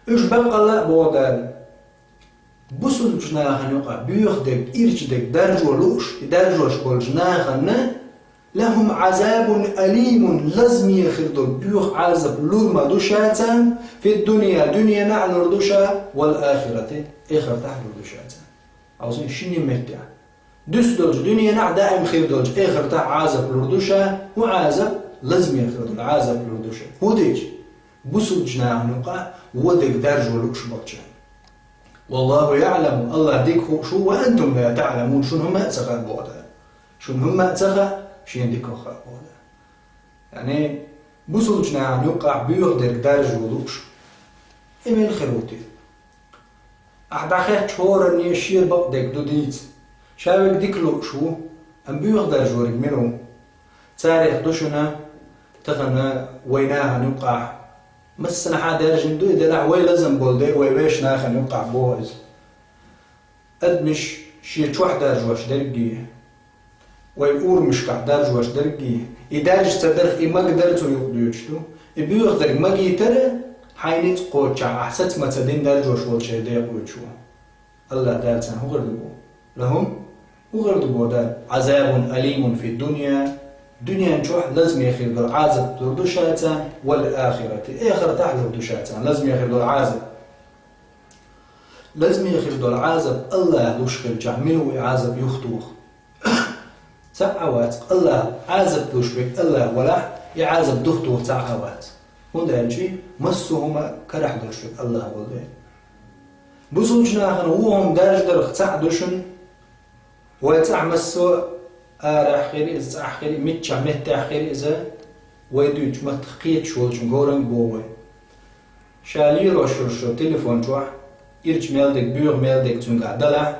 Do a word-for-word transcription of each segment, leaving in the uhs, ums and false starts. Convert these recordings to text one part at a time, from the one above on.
Уьш баккъалла а боху Дала. Бусулбачу нахана юкъа боьха дерг, ирча дерг даржо лууш, и даржош болчу нахана «لهم عذاب أليم», лазаме хир долу боьха Ӏазап лур ма ду ша царна, «في الدنيا», дуьненахь а лур ду ша, «والآخرة», эхартахь а лур ду ша царна. Хьовсийша, шинне меттехь. Дуьсу долчу дуьненахь даим хир долчу эхартахь Ӏазап лур ду ша, хӀун Ӏазап? Лазаме хир долу Ӏазап лур ду ша. ХӀун дича? Бусулбачу нахана юкъа вон дерг даржо лууш болчарна. «والله يعلم», Аллах дика хууш ву, «وأنتم لا تعلمون», шуна хӀумма а ца хаьа боху Дала. Шуна хӀумма а ца хаьа, шена дика хаьа боху Дала. Яъни, бусулбачу нахана юкъахь боьха дерг даржо лууш. И мила хир ву те? Ахь дӀахаьттича хӀоранне шен бакъдерг ду дийца. Ша верг дика лууш ву, амма боьха даржориг мила ву? Царех ду шуна тахана вай нахана юкъахь. Массанхьа даьржина ду и делахь, вай лазам болу дела, вай вешан нахана юкъахь боху иза. Адамаш шен чохь даржош дерриге, вай урамашкахь даржош дерриге, и даржа ца дарх, и магадара цу юкъа доьдуш ду. И боьха дерг магийтара, хьайн ницкъ кхоччехь ахь саца ма ца дина даржош волу шайн декъа оьцуш ву. Аллах Дала царна хӀун хир ду боху? «لهم», хӀун хир ду боху Дала? «عذاب أليم في الدنيا», дуьнен чохь лазаме хир долу Ӏазап лур ду ша царна, «والآخرة», эхартахь лур ду ша царна лазаме хир долу Ӏазап. Лазаме хир долу Ӏазап Аллах луш хилчахь, мила ву и Ӏазап юхатоха? Цхьа а вац, Аллах Ӏазап луш верг Аллах валахь, и Ӏазап духатоха цхьа а вац. ХӀунда аьлча массо а хӀума карахь долуш верг Аллах волу дела. Бусулбачу нахана вон хӀума даржа дарх цхьаъ ду шуна, вай цӀахь массо а, арахь хир иза, цӀахь хир, миччахь меттехь хир иза, вай дуьйцучу маттах кхеташ волчун горанга боху вай. Ша лелош йолу шо телефон чохь ирча мел дерг, боьха мел дерг цуьнгахь далахь,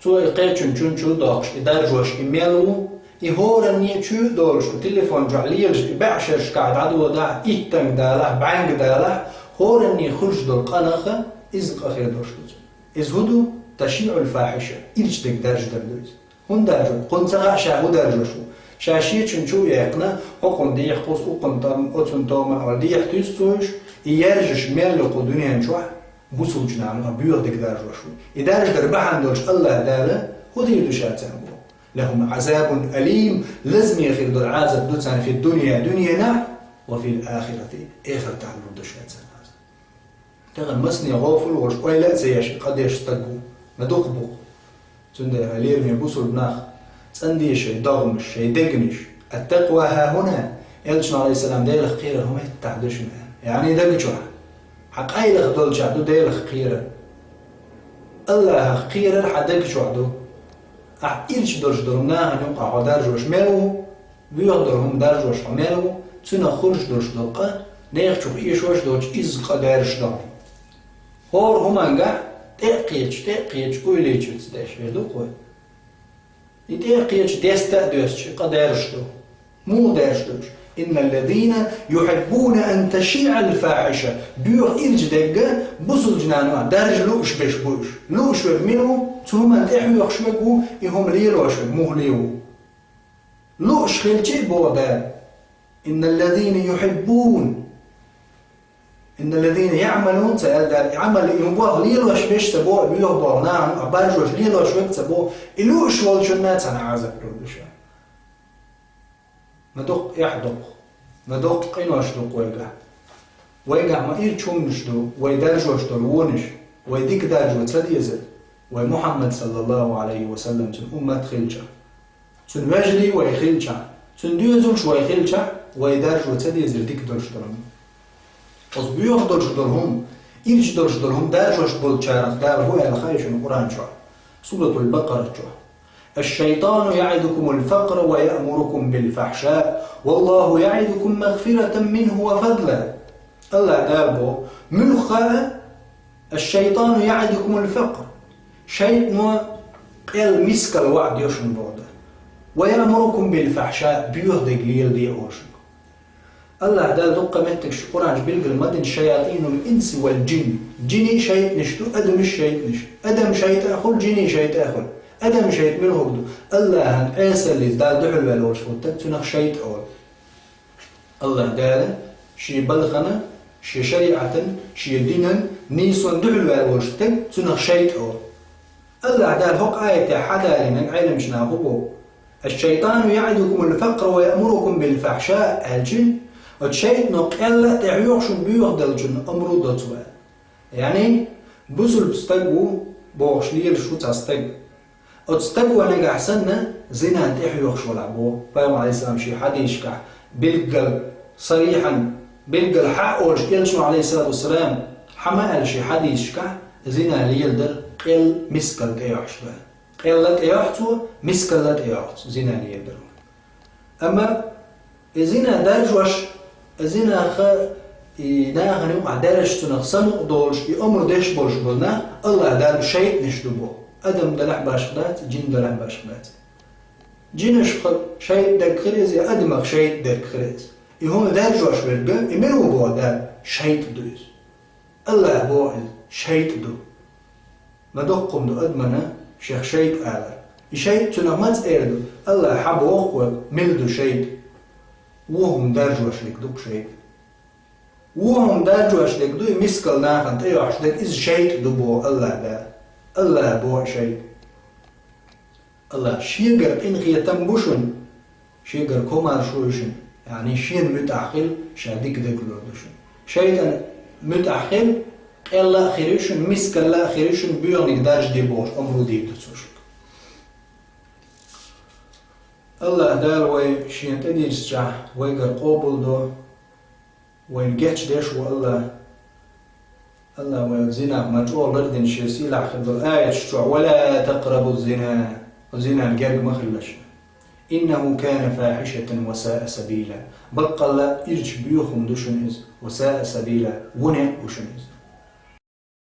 цо и кхечун чун чул доккхуш, и даржош и мел ву, и хӀоранне чу а долуш, и телефон чохь лелаш, и баьӀшерашкахь дӀадодахь, иттанга далахь, бӀаьнга далахь, хӀоранне хуьлуш долу къинах иза къа хир долуш ду цуьнан. Иза хӀун ду? «تشييع الفاحشة», ирча дерг даржадар ду иза. ХӀунда даржо? Кхунна ца хаьа ша хӀун даржош ву. Ша шечун чу а яьккхина, хӀокхунна дехьа кхуза, укхунна там, оцунна тома а дехьа туьйсу цо уьш, и яьржаш мел ю кху дуьнен чохь, бусулбачу нахана боьха дерг даржош ву. И даржадар бахьана долуш Аллах Дала хӀун дийр ду ша царна боху? «لهم عذاب أليم», лазаме хир долу Ӏазап ду царна «في الدنيا», дуьненахь, «وفي الآخرة», эхартахь лур ду ша царна Ӏазап. Тахана масане гӀофал а волуш, ойла а ца еш, къа деш стаг ву, ма дукха бу-кх. Цундела, лераме бусулба нах, цӀандеша шайн догӀмаш, шайн дегнаш. «التقوى ها هنا», Элчано, Ӏалайхиссалам, Делах кхерар хӀума хӀеттахь ду шуна, яъни даг чохь. Хьан къайлаха долчохь ду Делах кхерар. Аллахах кхерар хьан даг чохь ду. Ахь ирча долуш долу нахана юкъахь хьо даржош мел ву, боьха долу хӀума даржош хьо мел ву, цуьнах хуьлуш долуш долу къа, нехан чуьра эшош доцуш, изза къа даьржаш долу. ХӀора хӀумангахь тӀе а кхеташ, тӀе а кхеташ, уйлийчуьца деш хир ду-кх вай. И тӀе а кхеташ, деста а доьстуш, и къа даьржаш ду. Муха даьржаш ду уьш? «إن الذين يحبون أن تشيع الفاحشة», боьха ирча дерг бусулбачу нахана даржа лууш берш бу уьш. Лууш верг мила ву? Цу хӀуманна тӀе хьоьхуш верг ву, и хӀума лелош верг муха ле ву? Лууш хилча а боху Дала. «إن الذين يحبون», «إن الذين يعملون», ца аьлла Дала, и Ӏамал, и хӀума болх лелош берш ца боху, и боьха болу нахана, а баржош лелош верг ца боху, и лууш волчунна цхьана Ӏазап лур ду ша. Ма дукха эхь ду-кх, ма дукха къинош ду-кх вайгахь. Вайгахь ма ирча хӀуманаш ду, вай даржош долу вонаш, вай дика даржо ца дезар, вай Мухьаммад, саллаллаху Ӏалайхи ва саллам, цуьнан уммат хилча. Цуьнан вежарий вай хилча, цуьнан доьзалш вай хилча, вай даржо ца дезар дика долуш долу хӀума. Оцу боьха долуш долу хӀума, ирча долуш долу хӀума даржош болчарах Дала хӀун аьлла хаьа шуна Къуръан чохь? Суратул Бакъара чохь. «الشيطان يعدكم الفقر ويأمركم بالفحشاء والله يعدكم مغفرة منه وفضلا». Аллах Дала боху, муьлхха а, «الشيطان يعدكم الفقر». ШайтӀано къел мискал ваӀда йо шуна боху Дала. «ويأمركم بالفحشاء», боьха дерг леладе олу шуна. Аллах Дала дуккха меттигаш Къуръан чу билгал ма дина: «شياطين الإنس والجن». Жинийн шайтӀанаш ду, адамийн шайтӀанаш. Адамийн шайтӀа а хуьлу, жинийн шайтӀа а хуьлу. Адамийн шайтӀа мила хӀума ду? Аллахьан Ӏесаллица Далла дуьхьал ваьлла волуш хӀуттаг, цунах шайтӀа олу. Аллах Дала шен балхана Шен шариӀатан, шен динан нийсонан дуьхьал ваьлла волчу стаг, цунах шайтӀа олу. АллахӀ Дала хӀокху аятехь хьадалийнарг Ӏеламчу наха хӀун боху: «Аш-шайтӀану яӀидукумул факъра ва яъмурукум бил фахьша», аьлча, оцу шайтӀано къелла а тӀехьоьху шуна боьха деллачунна омра а до цо аьлла. Яъни, бусулба стаг ву бохуш лелаш ву цхьа стаг. Оцу стага нагахь санна зина тӀехьоьхуш валахь боху. Пайхамар Ӏалайхиссалам шен хьадисашкахь билггал, сарихьан, билггал хьаъ олуш элчано Ӏалайхиссалату вассалам хьан ма аьлла шен хьадисашкахь, зина леладар къелла мискалла тӀейохьуш бан. Къелла тӀейохьу цо, мискалла тӀейохьу цо зина леладар. Амма и зина даржош, и зинах, и нахана юкъахь даржаш цунах самукъа долуш, и омра деш болуш болу нах, АллахӀ Дала шайтӀанаш ду боху. Адам далахь башха дац, жин далахь башха дац. Жинашха шайтӀа дерг хир иза, я адамах шайтӀа дерг хир иза. И хӀума даржош верг, и мила ву боху Дала, шайтӀа ду иза. АллахӀа боху иза, шайтӀа ду. Ма доккха хӀума ду адамана шех шайтӀа алар. И шайтӀа цунах маца эр ду? АллахӀа хьан боху вайга, мила ду шайтӀа? Вон хӀума даржош дерг ду-кх шайтӀа. Вон хӀума даржош дерг ду, и мискалла нахана тӀейохьуш дерг, иза шайтӀа ду боху АллахӀ Дала. АллахӀа боху шайтӀа. АллахӀ шегара къинхетам бу шуна, шегара комаьршо ю шуна, яъни шена муьтӀахь хила, ша дика дагадогӀу ду шуна. ШайтӀана муьтӀахь хила, къелла а хир ю шуна, мискалла а хир ю шуна, боьханиг даржаде бохуш омра дийр ду цо шуьга. АллахӀ Дала вай шена тӀедирзичахь, вайгара къобалдо, вайна гечдеш ву АллахӀ. АллахӀа вай зинах ма чӀогӀа лардина шен сийлахь хир долу аяташ чохь: «Ва ла такърабу зина». Зинан герга ма хила шуна. «Иннаху кана фахьишатан ва саа сабила». Баккъалла а ирча боьха хӀума ду шуна иза. «Ва саа сабила». Вон некъ бу шуна иза.